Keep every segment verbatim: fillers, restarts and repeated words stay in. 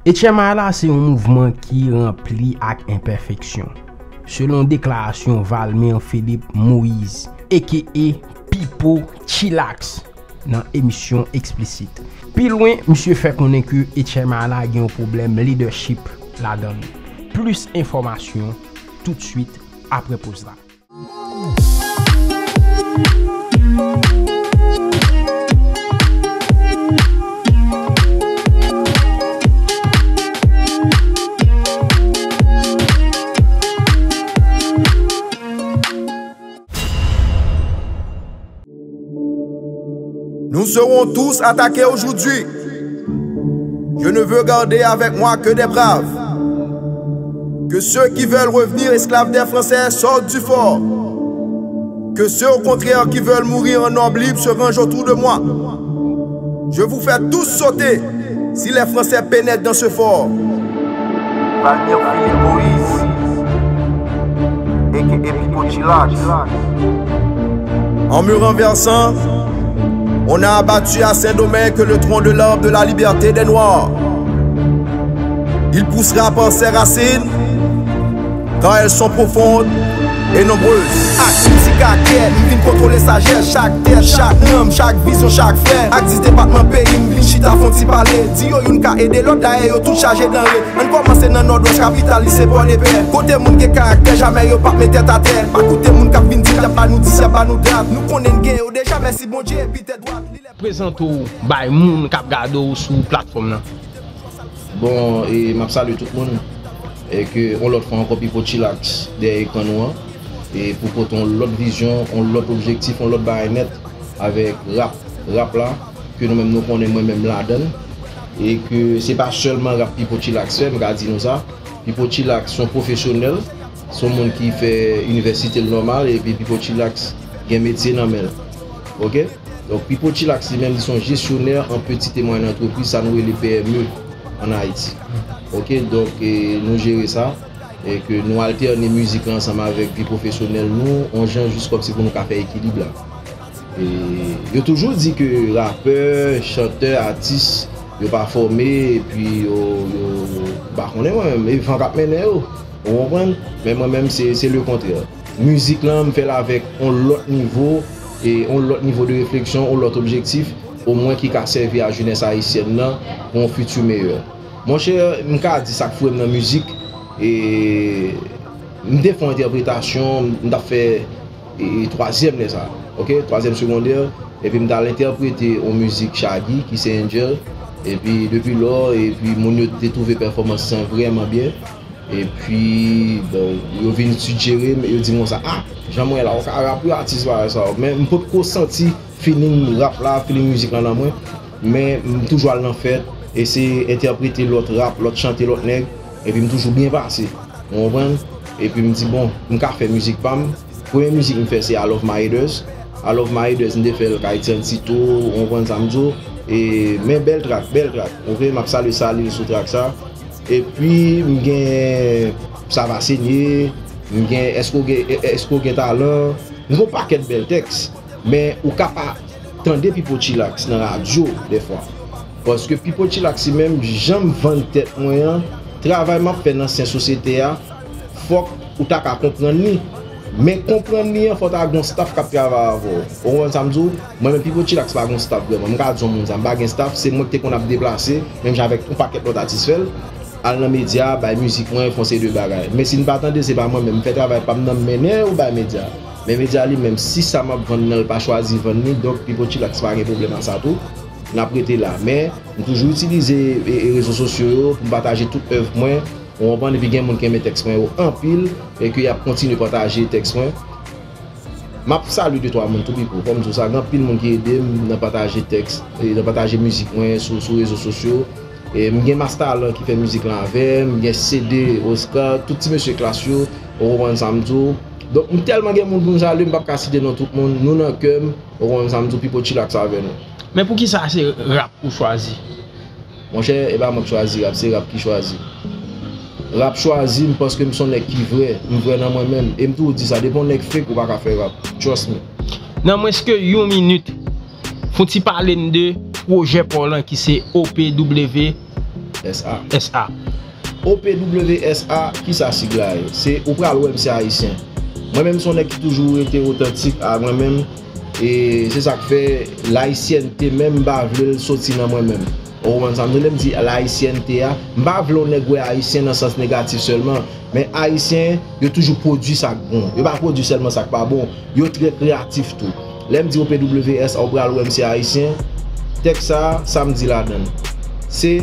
H M I la se yon mouvman ki ranpli ak enpèfeksyon, selon deklarasyon Valmir Philippe Moïse, aka Pipo Chillax, nan emisyon Eksplisit. Pi lwen, misye fè konnen ke H M I la gen yon pwoblèm leadership ladan l. Plis enfòmasyon tout swit apre poz la. Nous serons tous attaqués aujourd'hui. Je ne veux garder avec moi que des braves. Que ceux qui veulent revenir esclaves des Français sortent du fort. Que ceux au contraire qui veulent mourir en homme libre se rangent autour de moi. Je vous fais tous sauter si les Français pénètrent dans ce fort. Valmir Philippe Moïse, aka Pipo Chillax. En me renversant, on a abattu à Saint-Domingue le tronc de l'arbre de la liberté des Noirs. Il poussera par ses racines, car elles sont profondes et nombreuses. Ak mizik ak kè, m vin kontwole sajès chak tèt, chak nanm, chak vizyon, chak frè. Ak dis depatman peyi m, vin chita fè yon ti pale. Di yo youn ka ede lòt, dayè yo tout chaje danre. Ann kòmanse nan Nòdwès, kapital li se Pòdepè. Kote moun gen karaktè, jamè yo p ap met tèt atè. Pa koute moun k ap vin di y ap ba nou dis, y ap ba nou dat. Nou konnen n gen yo deja, mèsi Bondye, epi tèt dwat li lè. Prezante w bay moun k ap gade w sou platfòm nan. Bon, e m ap salye tout moun. E ke yon lòt fwa ankò Pipo Chillax dèyè ekran nou an. E pou pote yon lòt vizyon, yon lòt objektif, yon lòt bagay nèt avèk rap, rap la, ke nou menm nou konnen mwen menm ladan l. E ke se pa sèlman rap Pipo Chillax fè, m ka di nou sa. Pipo Chillax se yon pwofesyonèl, se yon moun ki fè inivèsite l nòmal, epi Pipo Chillax gen metye nan men l. Oke? Donk, Pipo Chillax li menm, li se yon jesyonè an petit et moyenne entreprise, sa nou rele P M E ann Ayiti. Oke, donk, e, nou jere sa, e ke nou altène mizik la ansanm avèk vi pwofesyonèl nou, yon jan jis kòmsi pou nou ka fè ekilib la. E, yo toujou di ke rapè, chantè, atis, yo pa fòme, epi yo, yo, yo, m pa konnen mwen menm, e van k ap mennen yo. Ou konprann? Men mwen menm, se, se lekontrè. Mizik lan, m fè l avèk yon lòt nivo, e yon lòt nivo de refleksyon, yon lòt objektif, omwen ki ka sèvi a jenès ayisyèn nan pou yon fiti meyè. Monchè, m ka di sa k foure m nan mizik, e m te fè yon entèpretasyon, m t ap fè, e, twazyèm lè sa, oke, twazyèm segondè, epi m t al entèprete yon mizik Shaggy, ki se Angel, epi depi lò, epi moun yo te twouve pèfòmans lan vrèman byen. Epi, bon, yo vin sijere m, yo di m konsa, ah, jan mwen la, ou ka rap wi atis bagay sa yo. Men m potko santi feeling rap la, feeling mizik lan nan mwen. Men m toujou al nan fèt, eseye entèprete lòt rap, lòt chante lòt nèg, epi m toujou byen pase. Ou konprann? Epi m di, bon, m ka fè mizik pa m. Premye mizik m fè se I Love My Haters. I Love My Haters, m te fè l kay Etienne Cito, ou konprann sa m di w. E, men bèl trak, bèl trak. Oke, m ap salye Salil sou trak sa. Epi, m gen Sa Va Senye, m gen Èske w gen, Èske w gen talan. M gen yon pakèt bèl tèks. Men ou ka pa tande Pipo Chillax nan radyo dèfwa. Paske Pipo Chillax li menm, jan m vann tèt mwen an, travay m ap fè nan sen sosyete a, fòk ou ta ka konprann li. Men konprann li an, fò ta gen yon staff k ap travay avè w. Ou konprann sa m di w? Mwen menm Pipo Chillax pa gen yon staff vrèman. M ka di yon moun sa, m pa gen staff, se mwen ki te konn ap deplase, menm jan avèk yon pakèt lòt atis fè l, al nan medya, bay mizik mwen, fè yon seri de bagay. Men si n pa tande, se pa mwen menm, m fè travay pa m nan, m mennen yo bay medya. Men medya li menm, si sa m ap vann nan, l pa chwazi vann li, donk Pipo Chillax pa gen pwoblèm a sa tou. N ap rete la. Men, m toujou itilize, e, e, rezo sosyo yo pou m pataje tout èv mwen. Ou konprann? Epi gen moun ki renmen tèks mwen yo anpil e ke y ap kontinye pataje tèks mwen. M ap salye de twa moun tou Pipo. Fò m di w sa, gen anpil moun ki ede m nan pataje tèks, e nan pataje mizik mwen sou, sou rezo sosyo. E m gen Mas Talan ki fè mizik lan avè m, m gen C D, Oscar, tout ti mesye Klass yo, ou konprann sa m di w. Donk, m tèlman gen moun pou m salye, m p ap ka site non tout moun. Nou nan kè m, ou konprann sa m di w, Pipo Chillax avè nou. Men poukisa se rap ou chwazi? Monchè, e pa mwen k chwazi rap, se rap ki chwazi. Rap chwazi m paske m se yon nèg ki vrè, m vrè nan mwen menm. E m toujou di sa, depi yon nèg fake, ou pa ka fè rap. Trust me. Nan mwens ke yon minit, fè w ti pale n de pwojè pa w lan ki se O P W, S A. S A. O P W S A, kisa sig la ye? Se ou pral wè m se ayisyen. Mwen menm se yon nèg ki toujou rete otantik a mwen menm. E se sa k fè layisyènte menm m pa vle l soti nan mwen menm. Ou konprann sa m di? Lè m di layisyènte a, m pa vle yon nèg wè ayisyen nan sans negatif sèlman. Men ayisyen, yo toujou pwodui sa k bon. Yo pa pwodui sèlman sa k pa bon. Yo trè kreyatif tou. Lè m di O P W S A, ou pral wè m se ayisyen. Tèks sa a, sa m di ladan l? Se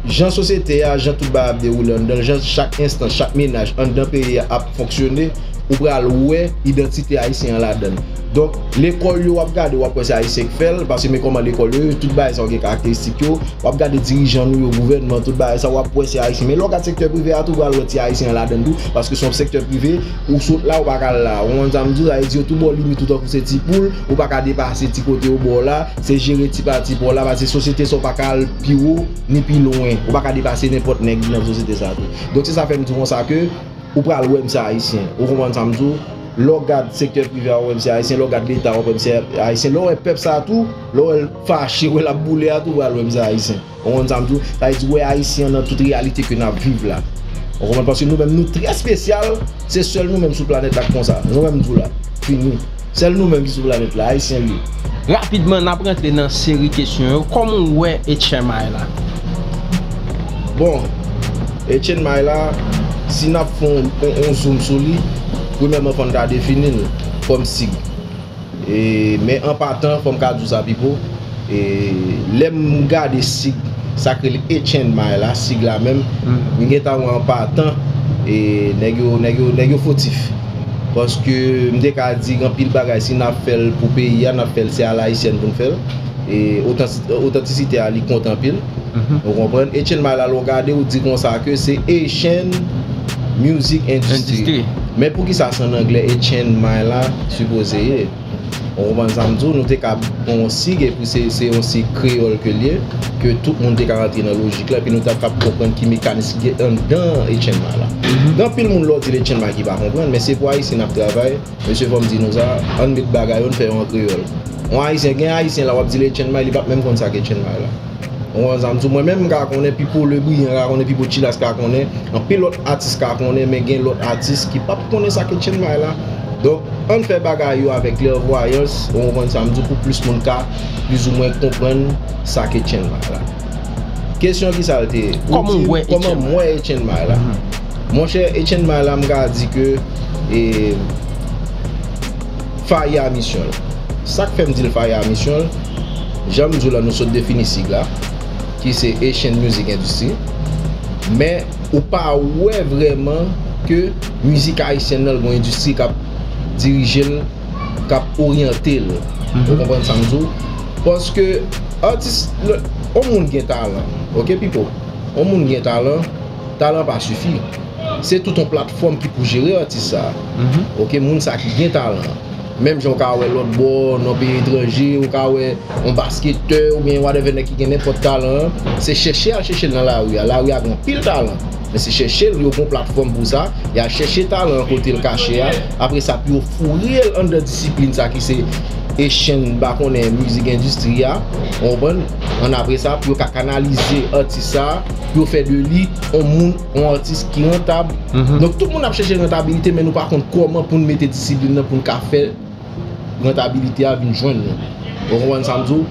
jan sosyete a, jan tout bagay ap dewoule anndan l, jan chak enstans, chak menaj anndan peyi a ap fonksyone, ou pral wè idantite ayisyen an ladan l. Donk, lekòl yo w ap gade, w ap wè se ayisyen k fè l, paske men kòman lekòl yo ye, tout bagay sa yo gen karakteristik yo, w ap gade dirijan nou yo, gouvènman, tout bagay sa, w ap wè se ayisyen. Men lè w gad sektè prive a tou, w pral wè ti ayisyen an ladan l tou, paske se yon sektè prive, ou sot la, ou pa ka al la. Ou konprann sa m di w? Sa vle di yo tou ba w limit ou tankou se ti poul, ou pa ka depase ti kote yo ba w la, se jere ti pati pa w la, paske sosyete sa w pa ka al pi wo, ni pi lwen. Ou pa ka depase nenpòt nèg nan sosyete sa tou. Donk se sa fè m di w konsa ke ou pral wè m se ayisyen. Ou konprann sa m di w? Lè w gad sektè prive a, w ap wè m se ayisyen. Lè w gad leta, w ap wè m se ayisyen. Lè w wè pèp sa a tou, lè w wè l fache, wè l ap boule a tou, w pral wè m se ayisyen. Ou konprann sa m di w? Sa vle di, w wè ayisyen an nan tout reyalite ke n ap viv la. Ou konprann? Paske nou menm, nou trè espesyal, se sèl nou menm sou planèt la k konsa. Nou menm m di w la. Fini. Sèl nou menm ki sou planèt la, ayisyen li. Rapidman, n ap rantre nan seri kesyon yo. Kòman w wè H M I la? Bon, H M I la, si n ap fè on, on, on zoom sou li, premyèman, fò n ta defini l kòm sig. E, men an patan, fò m ka di w sa, Pipo, e, lè m gade sig, sa k rele H M I la, sig la menm, m gentan wè an patan, e, nèg yo, nèg yo, nèg yo fotif. Paske m te ka di gen anpil bagay, si n ap fè l pou peyi a, n ap fè l, se alayisyèn pou n fè l. E otansi-, otantisite a, li kont anpil. Ou konprann? H M I la, lè w gade, ou di konsa ke se Haitian Music Industry. Industry. Men poukisa se an anglè H M I la sipoze ye? Ou konprann sa m di w? Nou te ka pran yon sig, epi se, se yon sig kreyòl ke l ye, ke tout moun te ka rantre nan lojik la, epi nou t ap kab konprann ki mekanis ki gen anndan H M I la. Gen anpil moun lè w di l H M I ki pa konprann, men se pou Ayisyen n ap travay. Mesye, fò m di nou sa, ann met bagay yo, n fè yo an kreyòl. Yon Ayisyen, gen Ayisyen la, w ap di l H M I, li p ap menm konn sa k H M I la. Ou konprann sa m di w? Mwen menm, m ka konnen, Pipo Le Brillant ka konnen, Pipo Chilas ka konnen, anpil lòt atis ka konnen, men gen lòt atis ki p ap konnen sa k H M I la. Donk, ann fè bagay yo avèk klèvwayans, ou konprann sa m di w, pou plis moun ka plizoumwen konprann sa k H M I la. Kesyon ki sa l te ye? Ou di, kòman m wè H M I la? Monchè, H M I la, m ka di ke, e, fayi a misyon l. Sa k fè m di l fayi a misyon l, jan m di w la, nou sot defini sig la, ki se Haitian Music Industry. Men, ou pa wè vrèman ke mizik ayisyèn nan, l gon endistri k ap dirije l, k ap oryante l. Ou konprann sa m di w? Paske atis, lè, yon moun gen talan, oke, Pipo? Yon moun gen talan, talan pa sifi. Se tout yon platfòm ki pou jere atis sa a. Oke, moun sa ki gen talan. Menm jan w ka wè lòt bò, nan peyi etranje, ou ka wè yon basketè oubyen whatever nèg ki gen nenpòt talan an, se chèche al chèche l nan lari a. Lari a gen anpil talan, men se chèche l, yo gen yon platfòm pou sa, y al chèche talan an kote l kache a, apre sa pou yo foure l anndan disiplin sa ki se Haitian, m pa konnen, mizik endistri a, ou konprann? Ann apre sa, pou yo ka kanalize atis sa, pou yo fè de li yon moun, yon atis ki rantab. Donk, tout moun ap chèche rantabilite, men nou pa konn kòman pou n mete disiplin nan pou n ka fè rantabilite a vin jwenn nou. Ou konprann sa m di w?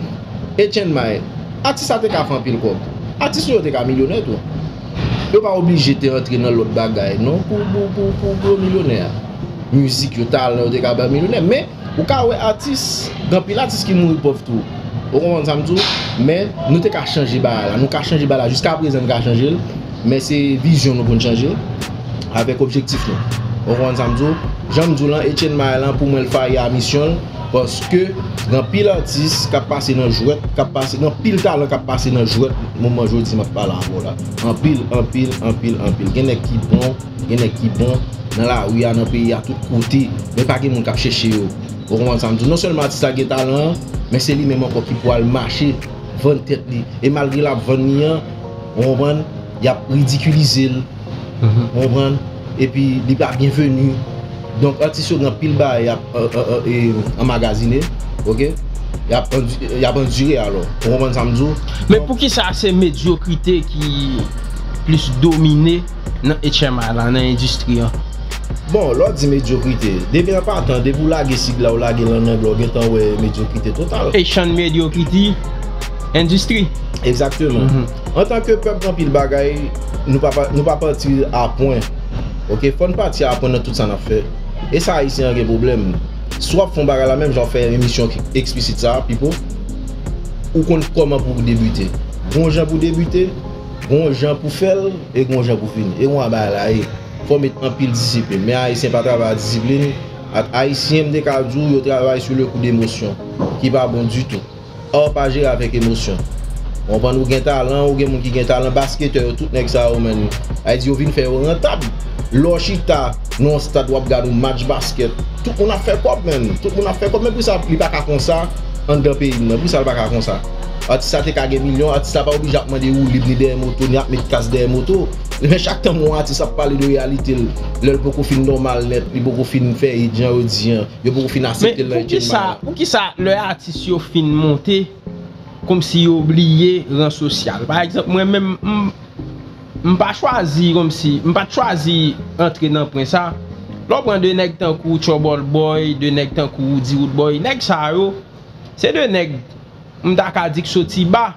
H M I, atis la te ka fè anpil kòb. Atis nou yo te ka milyonè tou. Yo pa oblije te antre nan lòt bagay, non, pou, pou, pou, pou, pou yo milyonè a. Mizik yo, talan yo te ka ba milyonè. Men, ou ka wè atis, gen anpil atis ki mouri pòv tou. Ou konprann sa m di w? Men, nou te ka chanje bagay la. Nou ka chanje bagay la. Jiska prezan, nou ka chanje l. Men se vizyon nou pou n chanje avèk objektif nou. Ou konprann sa m di w? Jan m di w lan, H M I lan, pou mwen, l fayi a misyon l, paske gen anpil atis k ap pase nan jwèt, k ap pase, gen anpil talan k ap pase nan jwèt moman jodi m ap pale avè w la. Anpil, anpil, anpil, anpil. Gen nèg ki bon, gen nèg ki bon nan lari a, nan peyi a, tout kote, men pa gen moun k ap chèche yo. Ou konprann sa m di w? Non sèlman atis la gen talan an, men se li menm ankò ki pou al mache vann tèt li. E malgre l ap vann li an, ou konprann, y ap ridikilize l. Ou konprann? Epi li pa byenveni. Donk, atis yo gen anpil bagay ap, e, e, e, e, anmagazine, oke? y ap andi- y ap andire alò. Ou konprann sa m di w? Men poukisa se medyokrite ki plis domine nan H M I la, nan endistri an? Bon, lè w di medyokrite, depi an patan, depi w lage sig la, w lage l an anglè, w gentan wè medyokrite total. Haitian Mediocrity Industry. Egzakteman. Antanke pèp, gen anpil bagay nou pa, pa- nou pa pati a pwen. Oke, fò n pati a pwen nan tout sa n ap fè. E sa Ayisyen an gen pwoblèm. Si w ap fè yon bagay la, menm jan w fè emisyon ki eksplisit sa, Pipo, ou konn kòman pou w debite. Gon jan pou w debite, gon jan pou w fè l, e gon jan pou w fini. E gon bagay la ye. Fò w met anpil disiplin. Men Ayisyen pa travay ak disiplin. Ak Ayisyen, m te ka di w, yo travay sou le kou de emosyon, ki pa bon ditou. Art pa jere avèk emosyon. Ou konprann, ou gen talan, ou gen moun ki gen talan, basketè yo, tout nèg sa yo, menm. Sa vle di yo vin fè yo rantab. Lè w chita nan yon stad, w ap gade yon match baskèt, tout moun ap fè kòb, menm. Tout moun ap fè kòb, men poukisa li pa ka konsa anndan peyi m nan? Poukisa l pa ka konsa? Atis sa te ka gen milyon, atis sa pa oblije ap mande woulib ni dèyè moto, ni ap met kas dèyè moto. Men chak tan m wè yon atis ap pale de reyalite l, lè l poko fin nòmal nèt, li poko fin fè hit jan yo di an, yo poko fin aksepte l nan H M I la. Poukisa lè atis yo fin monte, kòmsi yo bliye ran sosyal? Pa egzanp, mwen menm, m, m pa chwazi kòmsi, m pa t chwazi antre nan pwen sa. Lè w pran de nèg tankou Trouble Boy, de nèg tankou Roody Roodboy, nèg sa yo, se de nèg, m ta ka di k soti ba.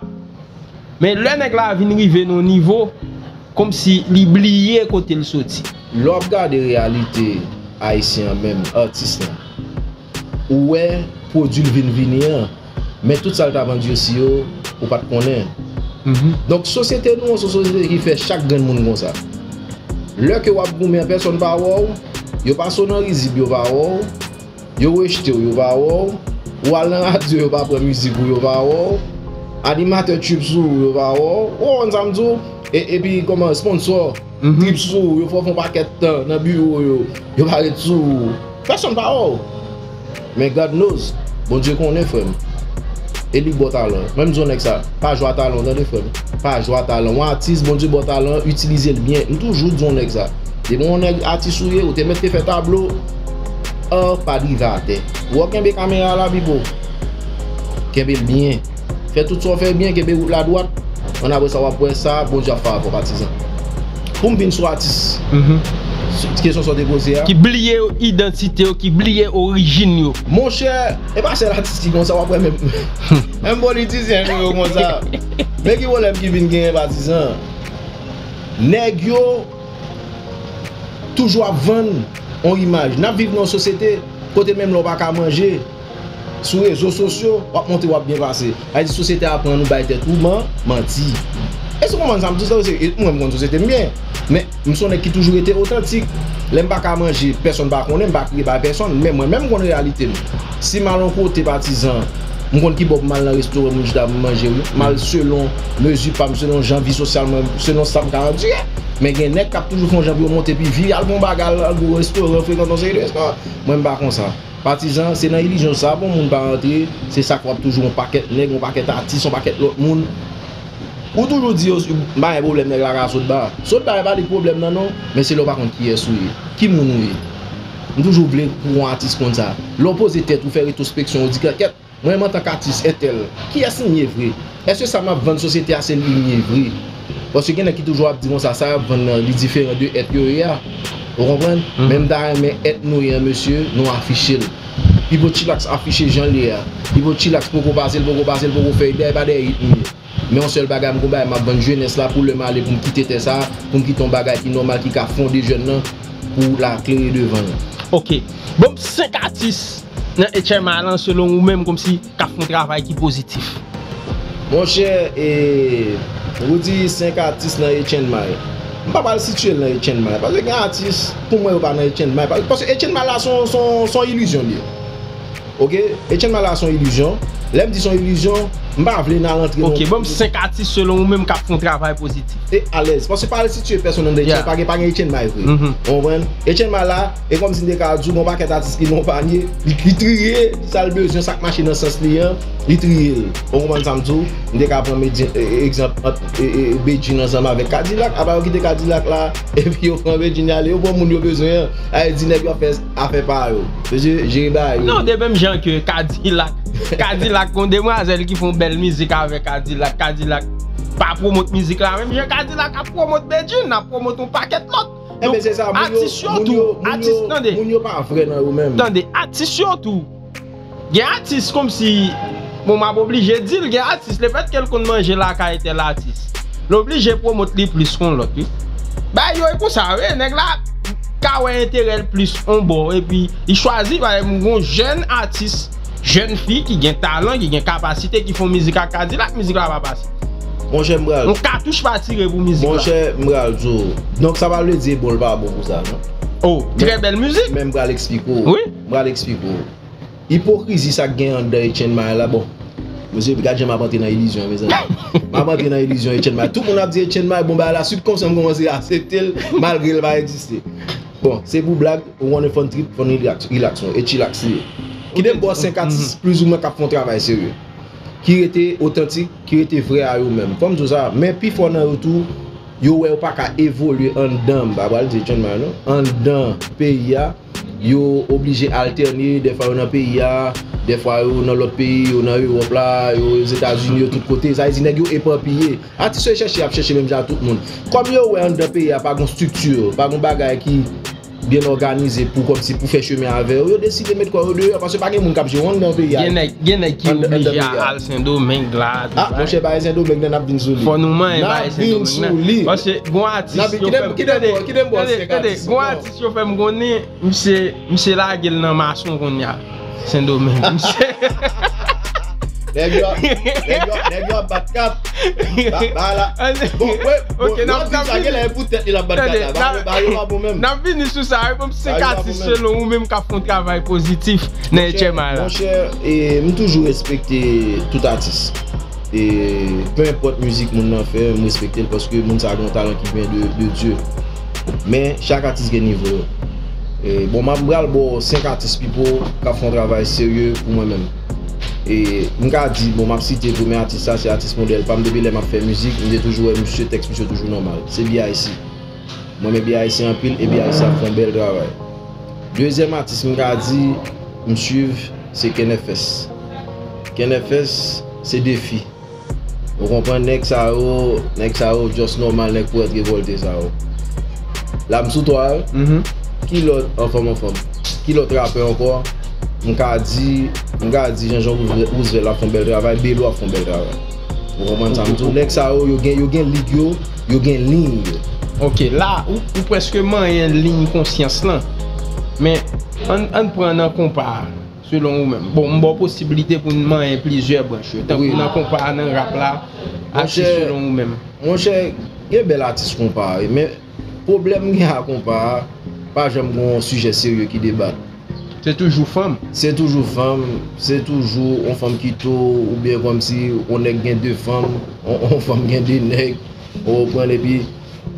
Men lè nèg la vin rive nan yon nivo, kòmsi li bliye kote l soti. Lè w ap gade reyalite ayisyen an menm, atis lan, ou wè pwodui l vin vini an, men tout sa l t ap andire sou yo, ou pa t konnen. Donk, sosyete nou an se yon sosyete ki fè chak grenn moun konsa. Lè ke w ap goumen an, pèsonn pa wè w, yo pase w nan rizib, yo pa wè w, yo rejte w, yo pa wè w, ou al nan radyo, yo pa pran mizik ou, yo pa wè w, animatè trip sou ou, yo pa wè w, ou konprann sa m di w? E, epi kòman, sponsò, trip sou ou, yo fè w fè yon pakèt tan nan biwo yo, yo pa ret sou ou. Pèsonn pa wè w. Men God knows, Bondye konnen, frè m. E li k ba w talan. Mwen, m di yon nèg sa, pa jwe a talan w, tande, frè m. Pa jwe a talan w. Yon atis, Bondye ba w talan, itilize l byen. M toujou di yon nèg sa. Depi yon nèg atis ou ye, ou te mèt te fè tablo, art pa t rive atè. Ou wè, kenbe kamera la, Pipo. Kenbe l byen. Fè tout sa w fè byen, kenbe wout la dwat. Ann, apre sa, w ap wè sa Bondye ap fè avè w, patizan. Pou m vin sou atis, kesyon sa w te poze a. Ki bliye idantite yo, ki bliye orijin yo. Monchè, e pa sèl atis ki konsa, w ap wè menm, menm politisyen nou yo konsa. Men ki pwoblèm ki vin genyen, patizan? Nèg yo toujou ap vann yon imaj. N ap viv nan yon sosyete kote menm lè w pa ka manje, sou rezo sosyo, w ap montre w ap byen pase. Sa vle di sosyete a pran nou bay tèt ou man, manti. Èske w konprann sa m di w sa? Mwen, m konn sosyete m byen. Men, m se yon nèg ki toujou rete otantik. Lè m pa ka manje, pèsonn pa konnen, m pa kriye bay pèsonn. Men mwen menm, m konn reyalite m. Si m al yon kote, patizan, m konn ki bò pou m al nan restoran, moun chita pou m manje, wi. M al selon mezi pa m, selon jan vi sosyal mwen, selon sa m ka andire. Men gen nèg k ap toujou fè yon jan pou yo monte pi vit, al fè yon bagay, al, al gwo restoran, frekante yon seri de restoran. Mwen, m pa konsa. Patizan, se nan ilizyon sa, bon moun pa rantre, se sa k w ap toujou yon pakèt nèg, yon pakèt atis, yon pakèt lòt moun. Ou toujou di yo, m pa gen pwoblèm, nèg la ka sot ba. Sot ba, e pa li k pwoblèm nan non, men se lè w pa konn kiyès ou ye, ki moun ou ye. M toujou vle pou yon atis konn sa. Lè w poze tèt ou, fè retwospeksyon, ou di, kèt, mwen menm antank atis entèl, kiyès m ye vre? Èske sa m ap vann sosyete a se li m ye vre? Paske gen nèg ki toujou ap di konsa, sa y ap vann nan, li diferan de èt yo ye a. Ou konprann? Men m ta renmen èt nou ye an, mesye, nou afiche l. Pipo Chillax afiche jan l ye a. Pipo Chillax poko pase, l poko pase, l poko fè, dèyè pa dèyè ritm li ye. Men yon sèl bagay, m gon bagay m ap vann jenès la pou lè m ale pou m kite tè sa, pou m kite yon bagay ki nòmal, ki ka fonde jèn nan, pou l a klere devan l. Ok. Ban m senk atis nan H M I lan selon ou menm kòmsi k ap fè yon travay ki pozitif. Monchè, e, ou di senk atis nan H M I. M pa pral sitiye l nan H M I. Paske gen atis, pou mwen, yo pa nan H M I. Paske H M I la se yon, se yon, se yon ilizyon li ye. Ok? H M I la se yon ilizyon. Lè m di se yon ilizyon, m pa vle n al antre nan... Ok, ban m senk atis selon ou menm k ap fè yon travay pozitif. E alèz. Paske pa al sitiye pèsonn anndan H M I, pa gen, pa gen H M I vre. Ou konprann? H M I la, e kòmsi m te ka di w, gon pakèt atis ki nan yon panye, li, li triye sa l bezwen, sa k mache nan sans li an, li triye l. Ou konprann sa m di w? M te ka pran medyen, e, e, egzanp ant, e, e, Bedjine ansanm avèk Kadilak. Apa yo kite Kadilak la, epi yo pran Bedjine ale, yo pran moun yo bezwen an. Sa vle di nèg yo ap fè afè pa yo. Mesye, jere bagay yo. Non, de menm jan ke Kadilak. Kadilak Kadilak, gon demwazèl ki fè yon bèl mizik avè Kadilak. Kadilak pa pwomot mizik la menm jan Kadilak ap pwomot Bedjine, ap pwomot yon pakèt lòt. Donk, atis yo tou, atis, tande. Moun yo pa vrè nan yo menm. Tande, atis yo tou. Gen atis kòmsi, bon, m ap oblije di l, gen atis, lefètke l konn manje lakay tèl atis, l oblije pwomot li plis kon lòt, wi. Bagay yo e konsa, wi, nèg la ka wè enterè l plis on bò, epi li chwazi, pa egzanp, gon jèn atis, jèn fi ki gen talan, ki gen kapasite, ki fè yon mizik ak Kadilak, mizik la pa pase. Monchè, m pral. Yon katouch pa tire pou mizik la. Monchè, m pral di w. Donk, sa pa vle di e bon, l pa bon pou sa, non. Oh, trè bèl mizik. Men m pral eksplike w. Wi. M pral eksplike w. Ipokrizi sa k gen anndan Etienne Maille la, bon. Mesye, gad jan m ap antre nan ilizyon, mezanmi. M ap antre nan ilizyon Etienne Maille. Tout moun ap di Etienne Maille, bon, bagay la, sibkonsyan m kòmanse aksepte l, malgre l pa egziste. Bon, se pou blag, ou konnen fò n trip, fò n rilaks, rilaks, non, e chilaks li ye. Kite m ba w senk atis, plizoumwen, k ap fè yon travay serye. Ki rete otantik, ki rete vrè a yo menm. Fò m di w sa, men pifò nan yo tou, yo wè yo pa ka evolye anndan, m pa pral di Etienne Maille, non, anndan peyi a, yo oblije altène, dèfwa yo nan peyi a, dèfwa yo nan lòt peyi, yo nan Ewòp la, yo Ozetazini, yo tout kote. Sa vle di nèg yo epapiye. Atis yo chèche, y ap chèche menm jan ak tout moun. Kòm yo wè anndan peyi a pa gon estrikti, pa gon bagay ki byen òganize pou kòmsi pou fè chemen avè yo, yo deside met kò yo deyò, paske pa gen moun k ap jere anndan peyi a. Gen nèg, gen nèg ki oblije al Sendomeng la, tout bagay. Ah, monchè, bagay Sendomeng nan, n ap vin sou li. Fò nou manyen bagay Sendomeng nan. Paske gon atis yo fè m, tande, tande, gon atis yo fè m konnen, misye, misye lage l nan mason kounye a. Sendomeng, misye. Nèg yo, nèg yo, nèg yo ap bat kat. Ba, ba la. Bon, wè, bon, ok, n ap, n ap vini. Sa gen lè e pou tèt li l ap bat kat la. Ba yo, ba yo pa bon menm. N ap vini sou sa, wi, bon, se katis selon ou menm k ap fè yon travay pozitif nan Etienne Maille la. Monchè, monchè, e, m toujou respekte tout atis. E, peu importe mizik moun nan fè, m respekte l paske moun sa a gen yon talan ki vyen de, de Dye. Men, chak atis gen nivo yo. E, bon, m ap pral ba w senk atis pipo k ap fè yon travay serye pou mwen menm. E, m ka di, bon, m ap site premye atis la, se atis modèl pa m. Depi lè m ap fè mizik, m te toujou wè misye, tèks misye toujou nòmal. Se B I C. Mwen renmen B I C anpil, e B I C ap fè yon bèl travay. Dezyèm atis m ka di, m swiv, se Ken F S. Ken F S, se Defi. Ou konprann, nèg sa yo, nèg sa yo just nòmal, nèg Pwèt Revòlte sa yo. La m sou twa, wi. Ki lòt anfanm, anfanm? Ki lòt rapè ankò? M ka di, m ka di Jean-Jean Roosevelt, Roosevelt ap fè yon bèl travay, Belo ap fè yon bèl travay. Ou konprann sa m di w? Nèg sa yo, yo gen, yo gen lig yo, yo gen liy yo. Ok, la, ou, ou prèske manyen liy konsyans lan. Men, ann, ann pran nan konpa a. Selon ou menm. Bon, m ba w posiblite pou n manyen plizyè branch yo. Tankou nan konpa a, nan rap la, atis selon ou menm. Monchè, gen bèl atis konpa, wi, men pwoblèm m gen ak konpa a, pa janm gen yon sijè serye ki debat. Se toujou fanm. Se toujou fanm, se toujou yon fanm ki tou, oubyen kòmsi yon nèg gen de fanm, yon, yon fanm gen de nèg, ou konprann, epi,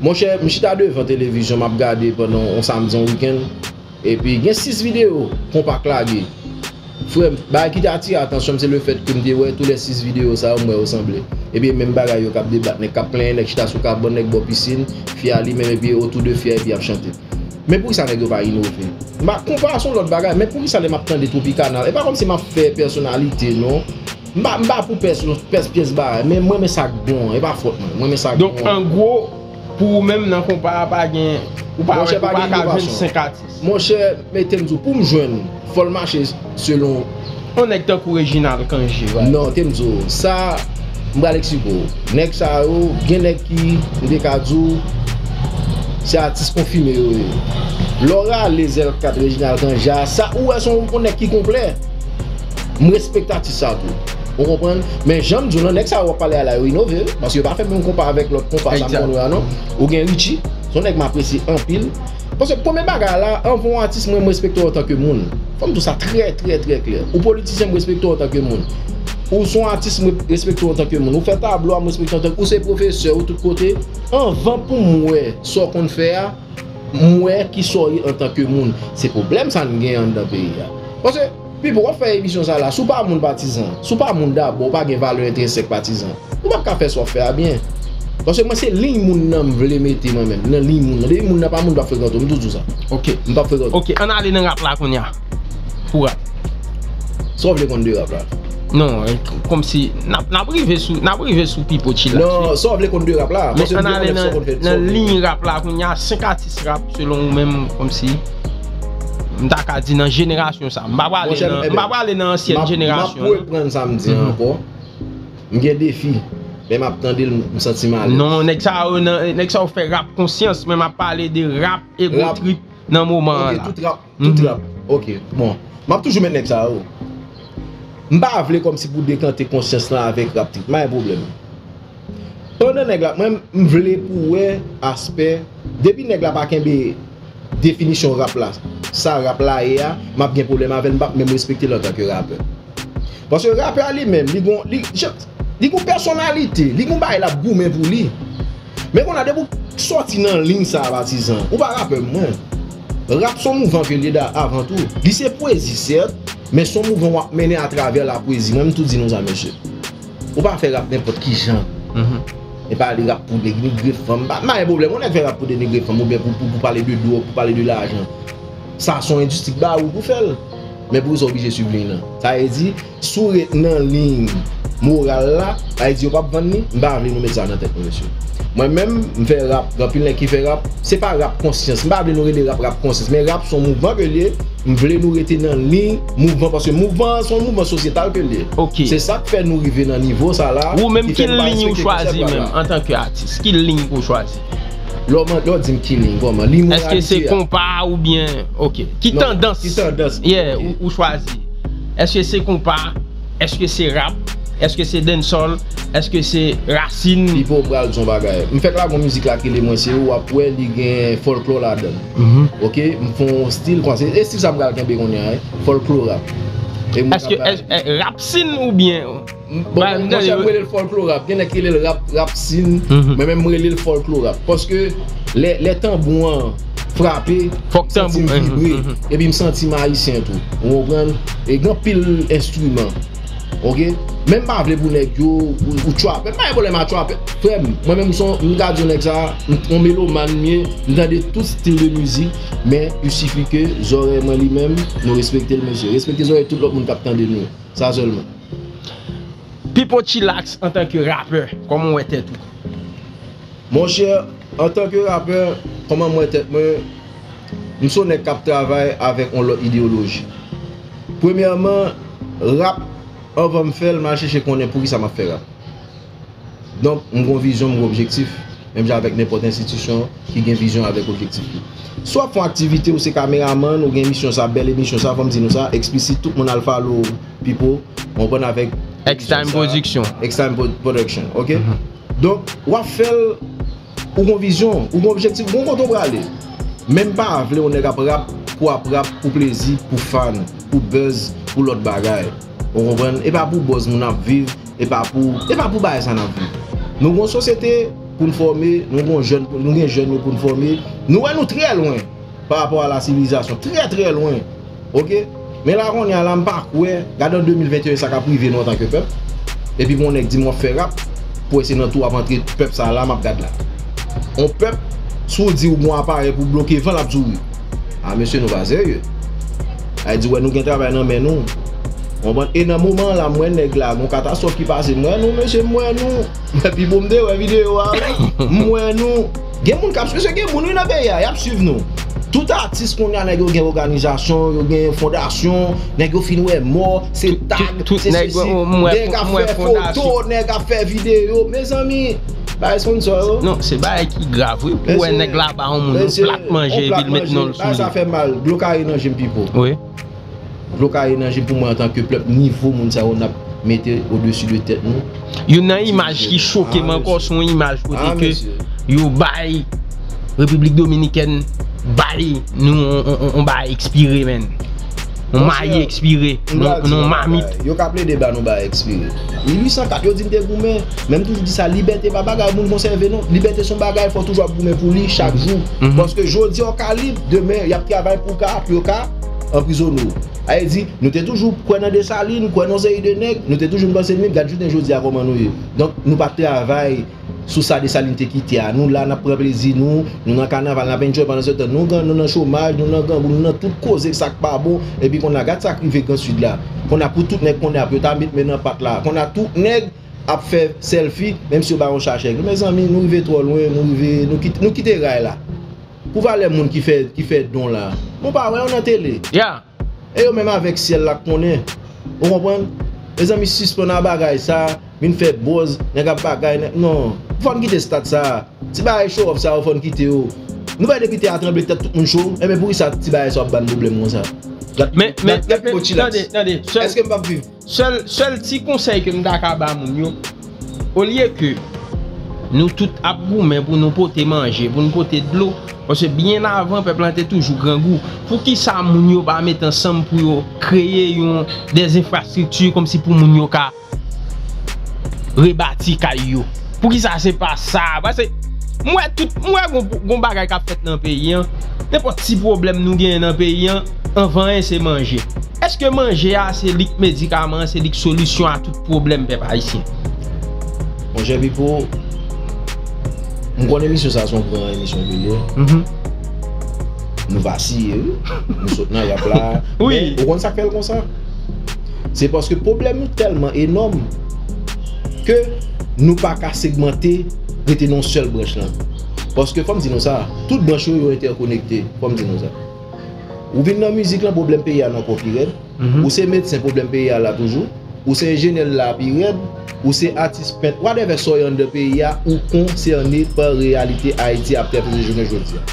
monchè, m chita devan televizyon, m ap gade pandan yon samdi, yon wikenn, epi gen sis videyo konpa k lage. Frè m, bagay ki te atire atansyon m, se lefètke m te wè tou lè sis videyo sa yo, m wè yo sanble. Epi menm bagay yo k ap debat, nèg k ap plenyen, nèg chita sou kabann, nèg bò pisin, fi a li menm, epi otou de fi a, epi y ap chante. Men poukisa nèg yo pa inove? M pa, konpa a se yon lòt bagay, men poukisa lè m ap tande Tropicana, e pa kòmsi m ap fè pèsonalite, non. M pa, m pa pou pèsonal, pès, pyès bagay, men mwen renmen sa k bon, e pa fòt mwen, mwen renmen sa k bon. Donk, an gwo, pou ou menm nan konpa a, pa gen, ou pa, ou pa ka jwenn senk atis. Monchè, mete m di w, pou m jwenn, fò l mache selon. Yon nèg tankou Reginald Cangé, right? Non, te m di w, sa, m pral eksplike w. Nèg sa yo, gen nèg ki, m te ka di w, se atis konfime yo ye. Lè w rale Zèl kat Reginald Cangé a, sa, ou wè se yon, yon nèg ki konplè. M respekte atis sa tou. Ou konprann? Men jan m di w lan, nèg sa yo w ap pale a la, yo inove, wi. Paske yo pa fè menm konpa avèk lòt konpa sa m konn wè a, non. Ou gen Richie, se yon nèg m apresye anpil. Paske premye bagay la, anvan w atis, mwen, m respekte w antanke moun. Fò m di w sa trè, trè, trè klè. Ou politisyen, m respekte w antanke moun. Ou se yon atis, m re-, respekte w antanke moun. Ou fè tablo a, m respekte w antanke, ou se pwofesè, ou tout kote. Anvan pou m wè sa w konn fè a, m wè kisa w ye antanke moun. Se pwoblèm sa n gen anndan peyi a. Paske, Pipo, w ap fè emisyon sa la, si w pa moun patizan, si w pa moun dabò, ou pa gen valè entrensèk patizan, ou p ap ka fè sa w ap fè a byen. Paske mwen se liy moun nan m vle mete mwen menm, nan liy moun nan. Depi moun nan pa moun, m p ap frekante w, m tou di w sa. Ok. M p ap frekante w. Ok, ann ale nan rap la kounye a. Pou rap. Sa w vle konn de rap la? Non, kòmsi n ap, n ap rive sou, n ap rive sou Pipo Chillax, wi. Non, sa w vle konn de rap la? Men ann ale nan, nan liy rap la kounye a, senk atis rap selon ou menm, kòmsi m ta ka di nan jenerasyon sa. M pa prale nan, m pa prale nan ansyèn jenerasyon, non. M ap reprann sa m di an ankò. M gen defi, men m ap tande l, m santi m alèz. Non, nèg sa yo, nan, nèg sa yo fè rap konsyans, men m ap pale de rap ego trip nan moman an la. Ok, tout rap, tout rap. Ok, bon. M ap toujou met nèg sa yo. M pa vle kòmsi pou dekante konsyans lan avèk rap trip. M pa gen pwoblèm. Pandan nèg la, mwen, m vle pou wè aspè, depi nèg la pa kenbe definisyon rap la, sa rap la ye a, m ap gen pwoblèm avè l, m p ap menm respekte l antanke rapè. Paske rapè a li menm, li gon, li, li gon pèsonalite, li gon bagay l ap goumen pou li. Men kounye a, depi w sòti nan liy sa a, patizan, ou pa rapè mwen. Rap se yon mouvman ke l ye da, avan tou. Li se pwezi, sèt, men se yon mouvman w ap mennen atravè lapwezi. Mwen, m tou di nou sa, mesye. Ou pa fè rap nenpòt ki jan. E pale rap pou denigre fanm. M pa, m pa gen pwoblèm. Yon nèg fè rap pou denigre fanm, oubyen pou, pou, pou pale de dwòg, pou pale de lajan. Sa se yon endistri k ba ou pou fè l. Men poukisa w oblije swiv liy lan? Sa vle di, si w ret nan liy moral la, sa vle di yo p ap vann li, m pa vle nou met sa nan tèt nou, mesye. Mwen menm, m fè rap, gen anpil nèg ki fè rap, se pa rap konsyans. M pa vle nou rele rap, rap konsyans, men rap se yon mouvman ke l ye, m vle nou rete nan liy mouvman, paske mouvman an se yon mouvman sosyetal ke l ye. Ok. Se sa k fè nou rive nan nivo sa la, ki fè nou pa respekte konsèp rap la. Ou menm, ki liy ou chwazi menm, antanke atis? Ki liy ou chwazi? Lè w man-, lè w di m ki liy, kòman? Liy moralite a. Èske se konpa oubyen, ok. Ki tandans, yeah, ou, ou chwazi? Èske se konpa? Èske se rap? Èske se dancehall? Èske se rasin? Pipo pral di yon bagay. M fèk lage yon mizik la ki rele Mwen Se Ou, w ap wè li gen fòlklò ladan l. Ok? M fè yon stil konsa. E stil sa m pral kenbe kounye a, wi. Fòlklò rap. E m... Èske, èske, eh, rap sin oubyen... Bon, monchè, m rele l fòlklò rap. Gen nèg ki rele l rap, rap sin. Mwen menm, m rele l fòlklò rap. Paske lè, lè tanbou an frape, m santi m vibre. Epi m santi m ayisyen tou. Ou konprann? E gen anpil enstriman. Ok? Men m pa vle pou nèg yo, ou, ou trapper. M pa gen pwoblèm a trapper. Frè m, mwen menm, m gade yon nèg sa, m, yon melomàn m ye, m tande tout stil de mizik, men il suffit que zòrèy mwen li menm, nou respekte l, mesye. Respekte zòrèy tout lòt moun k ap tande nou. Sa sèlman. Pipo Chillax antanke rapè, kòman w wè tèt ou? Monchè, antanke rapè, kòman m wè tèt mwen, m se yon nèg k ap travay avèk yon lòt ideyoloji. Premyèman, rap, anvan m fè l, m al chèche konnen poukisa m ap fè rap. Donk, m gon vizyon, m gon objektif, menm jan avèk nenpòt enstitisyon ki gen vizyon avèk objektif li. Si w ap fè yon aktivite, ou se kameramann, ou gen emisyon sa, bèl emisyon sa, fò m di nou sa, eksplisit, tout moun al follow Pipo, konprann, avèk X-Time Production. X-Time Pro-, Production, ok? Donk, w ap fè l, ou gon vizyon, ou gon objektif, ou gon kote w prale. Men m pa vle yon nèg ap rap pou ap rap, pou plezi, pou fan, pou buzz, pou lòt bagay. Ou konprann? E pa pou buzz moun ap viv, e pa pou, e pa pou bagay sa n ap viv. Nou gon sosyete pou n fòme, nou gon jèn, nou gen jèn yo pou n fòme. Nou wè nou trè lwen pa rapò a la sivilizasyon, trè, trè lwen. Ok? Men la kounye a la, m pa kwè, gade an de mil venteyen sa k ap rive nou antanke pèp. Epi pou yon nèg di m w ap fè rap, pou wè se nan tou w ap antre pèp sa la, m ap gad la. Yon pèp, si w di w gon aparèy pou bloke van, l ap di w wi. A mesye, nou pa serye. Sa vle di, wè, nou gen travay nan men nou. Konprann? E nan moman an la, m wè nèg la, gon katastwòf ki pase, m wè nou, mesye, m wè nou. Pi bon, m te wè videyo a, wi. M wè nou. Gen moun k ap, mesye, gen moun, wi, nan peyi a, y ap swiv nou. Tout atis kounye a, nèg yo gen òganizasyon, yo gen fondasyon, nèg yo fin wè mò, se tag, se sesi, nèg ap fè foto, nèg ap fè videyo. Mezanmi, bay sponsò yo. Non, se bagay ki grav, wi, pou wè nèg la ba yon moun yon plat manje, epi l met non l sou li. Bagay sa fè mal, dlo kaye nan je m, Pipo. Wi. Dlo kaye nan je m pou mwen antanke pèp, nivo moun sa yo n ap mete odesi de tèt nou. Youn nan imaj ki choke m ankò, se yon imaj kote ke yo bay Repiblik Dominikèn, bay nou on, on, on, on bagay ekspire, menn. On mayi ekspire, non, non, mamit. Yo ka plede ba nou bagay ekspire. Mil uit san kat, yo di n te goumen, men m toujou di sa, libète pa bagay moun konsève, non. Libète se yon bagay, fò toujou ap goumen pou li chak jou. Paske jodi a w ka lib, demen, y ap travay pou ka, pou yo ka anprizone w. Sa vle di, nou te toujou kwè nan Desalin, kwè nan yon seri de nèg, nou te toujou panse nou menm, gad jounen jodi a kòman nou ye. Donk, nou pa t travay sou sa Desalin te kite a. Nou la, n ap pran plezi nou, nou nan kanaval, n ap enjoy pandan se tan. Nou nan, nou nan chomaj, nou nan grangou, nou nan tout koze sa k pa bon, epi konnya gad sa k rive Gran Sid la. Konnya pou tout nèg konnya pou yo ta met men nan pat la. Konnya tout nèg ap fè sèlfi, menm si yo ba yon chache. Mezanmi, nou rive twò lwen, nou rive, nou kite, nou kite ray la. Pou valè moun ki fè, ki fè don la. Nou pa wè yo nan tele. Ya. E yo menm avèk syèl la k konnen. Ou konprann? Mezanmi, sispann a bagay sa, vin fè buzz, nèg ap bagay, nèg, non. Fò n kite stad sa. Ti bagay show off sa yo, fò n kite yo. Nou wè depi tè a tranble, tèt tout moun cho, enben poukisa ti bagay sa yo ap ba n pwoblèm konsa? Gad, Men, men, gad, gad men, Pipo Chillax. Tande, tande. Sèl, Èske m p ap viv? sèl, sèl ti konsèy ke m ta ka ba moun yo, olye ke nou tout ap goumen pou nou pote manje, pou nou pote dlo, paske byen avan pèp lan te toujou grangou. Poukisa moun yo pa met ansanm pou yo kreye yon, des infrastrikti kòmsi pou moun yo ka rebati kay yo? Poukisa se pa sa? Paske m wè tout, m wè gon, gon bagay k ap fèt nan peyi an. Nenpòt ti pwoblèm nou genyen nan peyi an, anvan anyen se manje. Èske manje a se li k medikaman an, se li k solisyon a tout pwoblèm pèp ayisyen? Monchè Pipo, m konn emisyon sa se yon gran emisyon ke l ye. Mhm. Nou vasiye, wi. Nou sot nan rap la. Wi. Men, ou konn sa k fè l konsa? Se paske pwoblèm nou tèlman enòm ke nou pa ka segmante, rete nan yon sèl branch lan. Paske fò m di nou sa, tout branch yo, yo entèkonekte. Fò m di nou sa. Ou vin nan mizik lan, pwoblèm peyi a nan kò pi rèd. Mhm. Ou se medsen, pwoblèm peyi a la toujou. Ou se enjenyè, l la pi rèd. Ou se atis, pent, whatever sa w ye anndan peyi a, ou konsène pa reyalite Ayiti ap travèse jounen jodi a.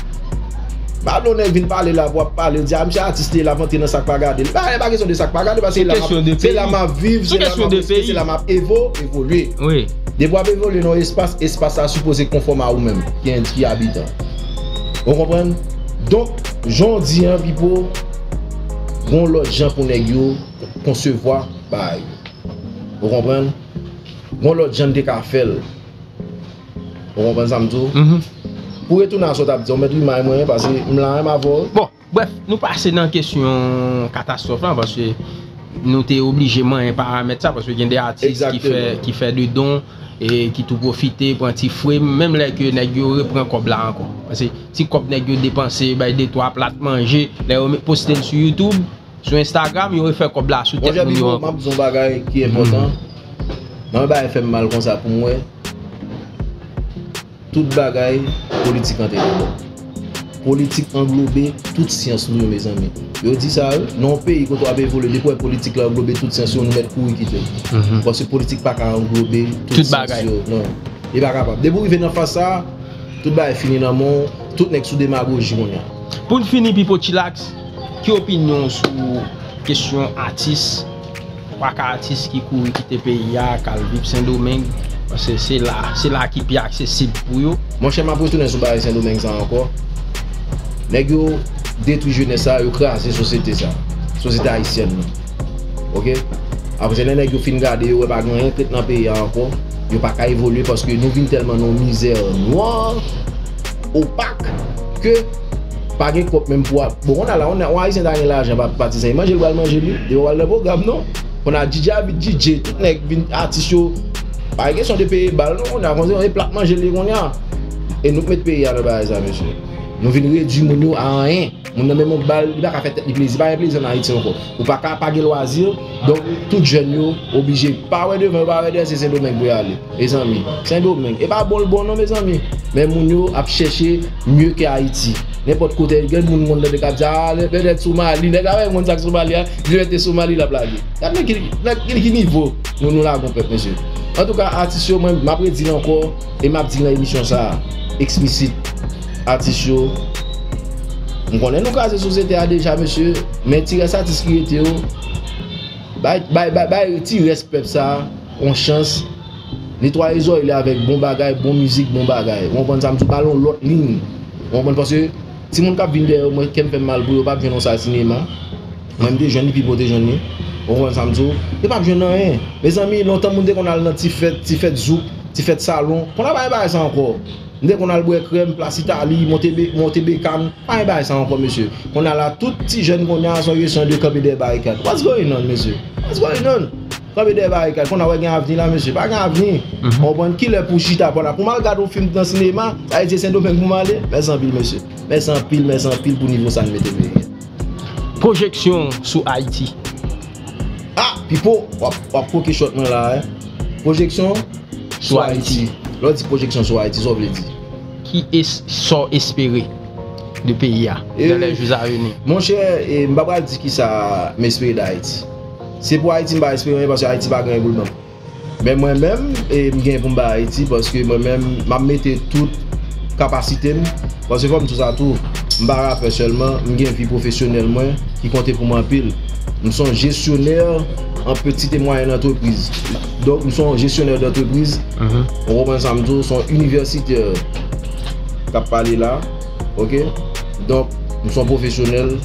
Pa vle yon nèg vin pale la pou ap pale, di a misye atis li, l ap antre nan sa k pa gade l. Pa, e pa kesyon de sa k pa gade, paske se la m ap, se la m ap viv, se la m ap respire, se la m ap evo, evolye. Wi. Depi w ap evolye nan yon espas, espas sa sipoze konfòm a ou menm, ki, ki abitan. Ou konprann? Donk, jan w di an, Pipo, gon lòt jan pou nèg yo konsevwa bagay yo. Ou konprann? Gon lòt jan n te ka fè l. Ou konprann sa m di w? Mhm. Pou retounen a sa w t ap di, w mèt rimay mwen, paske m la, m avè w. Bon, brèf, nou pase nan kesyon katastwòf lan, paske nou te oblije manyen paramèt sa, paske gen de atis ki fè, Egzakteman. Ki fè de don, e ki tou pwofite, pran ti fre, menm lè ke nèg yo repran kòb la ankò. Paske ti kòb nèg yo depanse, bay de twa plat manje, lè yo met, poste l sou YouTube, sou Instagram, yo refè kòb la sou tèt Monchè moun yo Pipo, m ankò. ap di yon bagay ki enpòtan. Nan yon bagay fè m mal konsa pou m wè. Tout bagay, politik antre ladan. Politik anglobe tout syans nou yo, mezanmi. Yo di sa, wi, nan yon peyi kote w ap evolye, depi w wè politik la anglobe tout syans yo, nou mèt kouri kite l. Mhm. Paske politik pa ka anglobe tout Tout syans bagay. Yo. Non. Li pa kapab. Depi w rive nan faz sa, tout bagay fini nan men w, tout nèg sou demagoji kounye a. Pou n fini, Pipo Chillax, ki opinyon w sou kesyon atis, twa ka atis ki kouri kite peyi a, k al viv Sendomeng, paske se la, se la ki pi aksesib pou yo? Monchè, m ap retounen sou bagay Sendomeng sa ankò. Nèg yo detwi jenès sa, yo kraze sosyete sa, sosyete ayisyèn nan. Oke? Apre se lè nèg yo fin gade, yo wè pa gen anyen k ret nan peyi a ankò, yo pa ka evolye paske nou vin tèlman nan yon mizè nwa, opak, ke pa gen kòb menm pou ap. Bon, konnya la, yon, yon Ayisyen ta gen lajan, pa, patizan, e manje l pral manje li, depi w al nan pwogram, non? Konnya D J a vin D J, tout nèg vin atis yo. Pa gen kesyon de peye bal, non, konnya, konsa, e plat manje l ye konnya. E nou k met peyi a nan bagay sa, mesye. Nou vin redui moun yo a anyen. Moun nan menm yon bal, li pa ka fè tèt li plezi. Pa gen plezi ann Ayiti ankò. Ou pa ka pa gen lwazi, donk tout jèn yo oblije pa wè devan yo, pa wè dèyè, se Sendomeng pou y ale. Mezanmi, Sendomeng, e pa bon l bon non, mezanmi. Men moun yo ap chèche mye ke Ayiti. Nenpòt kote, gen moun moun nan k ap di, a, lè, lè nèg Somali, nèg la wè moun sa k Somali a, li mete Somali l ap lage. Gad nan ki, nan ki, ki nivo nou, nou lage yon pèp, mesye. Antouka, atis yo, mwen, m ap redi l ankò, e m ap di l nan emisyon sa a, eksplisit. Atis yo, m konnen nou kraze sosyete a deja, mesye, men ti rès atis ki rete yo, bay, bay, bay, bay ti rès pèp sa a yon chans, netwaye zòrèy li avèk bon bagay, bon mizik, bon bagay. Ou konprann sa m di w, ba l yon lòt liy. Ou konprann, paske timoun k ap vin dèyè yo, mwen, kè m fè m mal pou yo, yo p ap jwenn yon sal sinema. Mwen, m te jwenn li, Pipo te jwenn li. Ou konprann sa m di w? Yo p ap jwenn anyen. Mezanmi, lontan moun te konn al nan ti fèt, ti fèt zouk, ti fèt salon. Konn al bay bagay sa ankò. M te konn al bwè krèm, Plas Itali, monte be-, monte Bekann. Pa gen bagay sa ankò, mesye. Konnya la, tout ti jèn konnya a, se yon kesyon de kanpe dèyè barikad. What's going on, mesye? What's going on? Kanpe dèyè barikad, konn a wè gen avni la, mesye. Pa gen avni. Ou konprann? Kilè pou chita pa la? Pou m al gade yon fim nan sinema, sa vle di se Sendomeng pou m ale? Mèsi anpil, mesye. Mèsi anpil, mèsi anpil pou nivo sa n mete peyi a. Pwojeksyon sou Ayiti. Ah, Pipo, w ap, w ap koke shot mwen la, eh. Pwojeksyon sou Ayiti. Lè w di pwojeksyon sou Ayiti, sa w vle di? Ki es-, sa w espere de peyi a dans les jours à venir? Monchè, e, m pa pral di kisa m espere d Ayiti. Se pou Ayiti m pa espere anyen, paske Ayiti pa gen anyen pou l ban m. Men mwen menm, e, m gen pou m bay Ayiti, paske mwen menm, m ap mete tout kapasite m, paske fò m di w sa tou, m pa rapè sèlman, m gen vi pwofesyonèl mwen ki konte pou mwen anpil. M se yon jesyonè an petite mwayèn antrepriz. Donk, m se yon jesyonè dantrepriz. Ou konprann sa m di w, se yon inivèsitè k ap pale la. Oke? Donk, m se yon pwofesyonèl.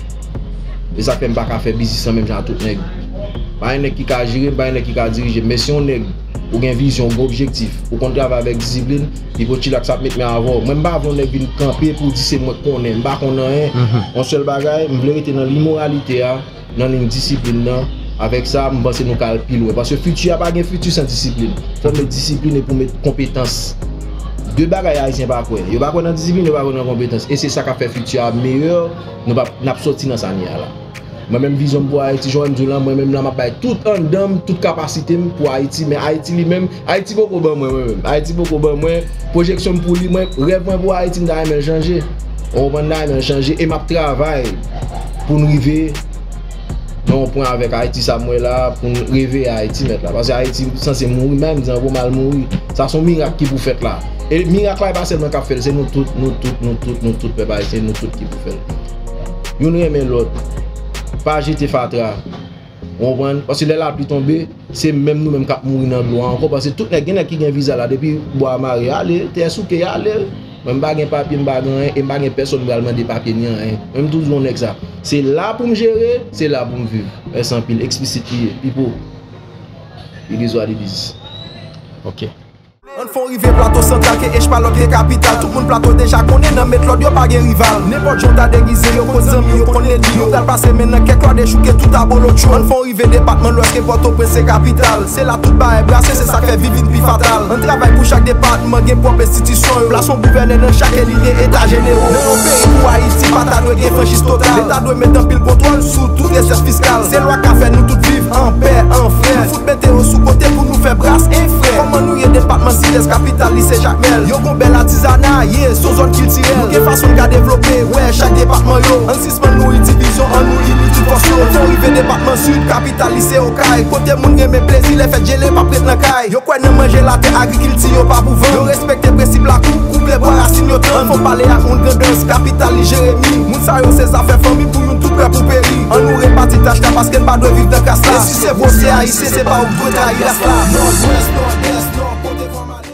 E sa k fè m pa ka fè biznis lan menm jan ak tout nèg. Pa gen nèg ki ka jere m, pa gen nèg ki ka dirije m. Men si yon nèg, ou gen vizyon, ou gen objektif, ou konn travay avèk disiplin, Pipo Chillax ap met men avè w. Mwen, m pa vle yon nèg vin kanpe pou di se mwen k konnen. M pa konn anyen. Yon sèl bagay, m vle rete nan limoralite a, nan liy disiplin nan. Avèk sa, m panse nou ka al pi lwen. Paske fiti a pa gen fiti san disiplin. Fò w met disiplin epi w met konpetans. De bagay Ayisyen pa kwè. Yo pa kwè nan disiplin, yo pa kwè nan konpetans. E se sa k ap fè fiti a meyè. Nou p ap, n ap sòti nan sa n ye a la. Mwen menm vizyon m pou Ayiti, jan w wè m di w lan, mwen menm la m ap bay tout anndan m, tout kapasite m pou Ayiti, men Ayiti li menm, Ayiti poko ban mwen, mwen menm. Ayiti poko ban mwen pwojeksyon m pou li, mwen, rèv mwen pou Ayiti, m ta renmen l chanje. Ou konprann, m ta renmen l chanje, e m ap travay pou n rive nan yon pwen avèk Ayiti sa m wè la, pou n reveye Ayiti mèt la. Paske Ayiti sanse mouri, menm di an gwo mal mouri. Sa se yon mirak ki pou fèt la. E mirak la, e pa sèl mwen k ap fè l, se nou tout, nou tout, nou tout, nou tout pèp ayisyen, nou tout ki pou fè l. Youn renmen lòt. Pa jete fatra. Ou konprann? Paske lè lapli tonbe, se menm nou menm k ap mouri nan dlo a ankò. Paske tout nèg, gen nèg ki gen viza la, depi bwa mare, ale, tè souke, ale. Mwen, m pa gen papye, m pa gen anyen, e m pa gen pèsonn m pral mande papye ni anyen. Mwen, m toujou di yon nèg sa. Se la pou m jere, se la pou m viv. Mèsi anpil. Eksplisit li ye. Pipo. It is what it is. Ok. Ann fè w rive Plato Santral, ke H pa lòt ke kapital. Tout moun Plato deja konnen nan met lòd yo pa gen rival. Nenpòt jan w ta degize, yo konn zanmi, yo konn lènmi. Yo pral pase men nan kèk lwa, dechouke tout abolotcho. Ann fè w rive depatman Lwès, ke Pòtoprens se kapital. Se la tout bagay brase, se sa k fè vi vin pi fatal. Ann travay pou chak depatman gen pwòp enstitisyon yo. Plas yon gouvènè nan chak e li gen eta jenero. Nan yon peyi kou Ayiti, pa ta dwe gen franchiz total. Leta dwe met anpil kontwòl sou tout resèt fiskal. Se lwa k ka fè nou tout viv anpè, an frè. Fout mete yo sou kote pou nou fè bras, en frè. Kòman nou ye depatman Sidès, kapital li se Jakmèl. Yo gon bèl atizana, ye, se yon zòn kiltirèl. Nou gen fason n ka devlope, wè, chak depatman yo. Ann sispann nouri divizyon, ann nou ini tout fòs yo. Fò rive depatman Sid, kapital li se Okay. Kote moun renmen plezi, lè fèt jele p ap ret nan kay. Yo kwè nan manje latè, agrikilti yo pa pou vann. Yo respekte prensip lakou, koupe bwa rasin yo tann. Fò pale ak moun Grandans, kapital li Jeremi. Moun sa yo se zafè fanmi pou youn tout prè pou peri. Ann nou repati tach la paske n pa dwe viv nan kras la. E si se vre w se ayisyen, se pa ou k dwe trayi ras la. Nòdwès, Nòdès, Nò, kote fò m ale.